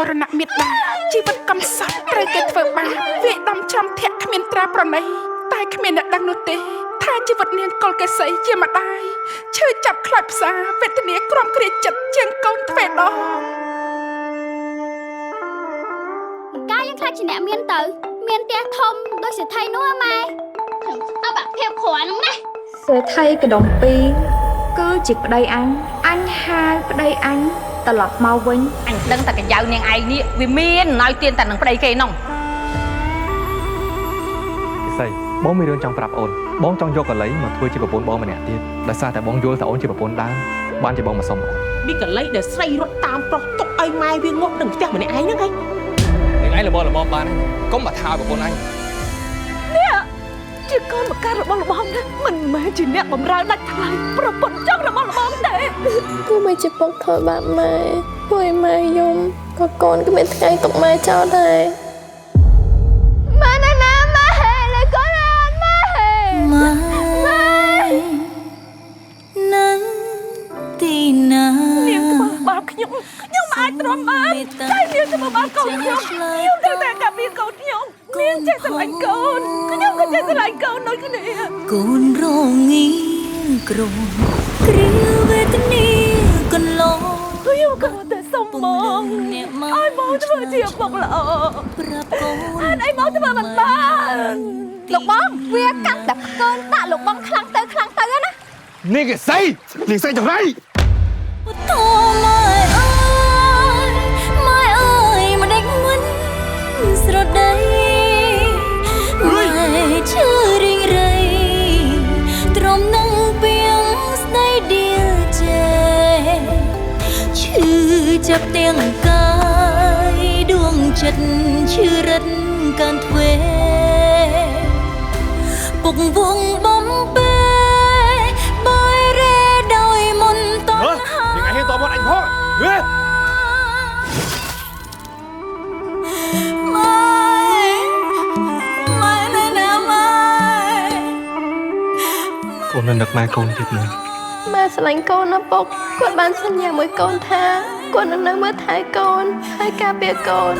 រណៈមេដាជីវិតកំសត់ត្រូវគេធ្វើបាបវាយដំច្រំធាក់គ្មានត្រាប្រណីតែគ្មានអ្នកដឹងនោះទេថាជីវិតនាងកុលកេសីជាម្ដាយឈឺចាប់ខ្លាចផ្សាវេទនាក្រំគ្រាចិត្តជាងកូនទ្វេដងកាយយើងខ្លាចជាអ្នកមានទៅមានផ្ទះធំដូចសេដ្ឋីនោះម៉ែខ្ញុំស្អប់អាភាពក្រហ្នឹងណាសេដ្ឋីកដុំពីរគឺជាប្តីអញអញហៅប្តីអញត្រឡប់មកវិញអញដឹងតែកញ្ចៅនាងឯងនេះវាមានឲ្យទៀនតែនឹងប្តីគេនោះកសីបងមានរឿងចង់ប្រាប់អូនបងចង់យកកលីមកធ្វើជាប្រពន្ធបងម្នាក់ទៀតដោយសារតែបងយល់ថាអូនជាប្រពន្ធដើមបានជាបងមកសុំអូនមានកលីដែលស្រីរត់តាមប្រុសទុកឲ្យម៉ែវាងាប់នឹងផ្ទះម្នាក់ឯងហ្នឹងឯងនាងឯងល្មមបានកុំមកថាឲ្យប្រពន្ធអញនេះជាកូនបង្កើតរបស់លបងណាមិនមែនជាអ្នកបំរើដាច់ថ្លៃប្រពន្ធចង់របស់លបងទេទោះបីជាពុកធ្វើបាបម៉ែពួកម៉ែយំក៏កូនក៏មានថ្ងៃទុកម៉ែចោលដែរម៉ែណាណាម៉ែលើកូនអត់ម៉ែម៉ែនៅទីណានាងធ្វើបាបខ្ញុំខ្ញុំអាចទ្រាំបានតែនាងធ្វើបាបកូនខ្ញុំខ្ញុំត្រូវតែកាប់កូនខ្ញុំនាងចេះស្រឡាញ់កូនខ្ញុំក៏ចេះស្រឡាញ់កូនដូចគ្នាកូនរងីក្រមគ្រាវេទនាកន្លងខ្ញុំក៏តែសុំបងឲ្យបងធ្វើជាពុកល្អប្រាប់កូនអត់អីបងធ្វើមិនបានលោកបងវាកាន់តែផ្កើនតាក់លោកបងខ្លាំងទៅខ្លាំងទៅណានាងកសីនាងសីចង្រៃតោម៉ែអើយម៉ែអើយម្ដេចមិនស្រដីម៉ែឈឺរីងរៃទ្រាំនឹងពីងស្ដីដៀលចេឈឺចាប់ទាំងកាយដួងចិត្តឈឺរិតកានទ្វេពុកវងបំពេបាយរេដោយមុនតនហានាងឯងតបអញផងហេម៉ែម៉ែណាណាម៉ែកូននៅនឹកម៉ែកូនទៀតមើលម៉ែស្រឡាញ់កូនណាពុកគាត់បានសន្យាមួយកូនថាគាត់នឹងនៅមើលថែកូនហើយការពារកូន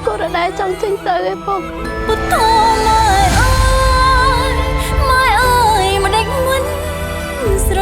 គាត់រដែរចង់ចេញទៅឯពុកពុទ្ធម៉ែអើយម៉ែអើយម្ដេចមិនស្រ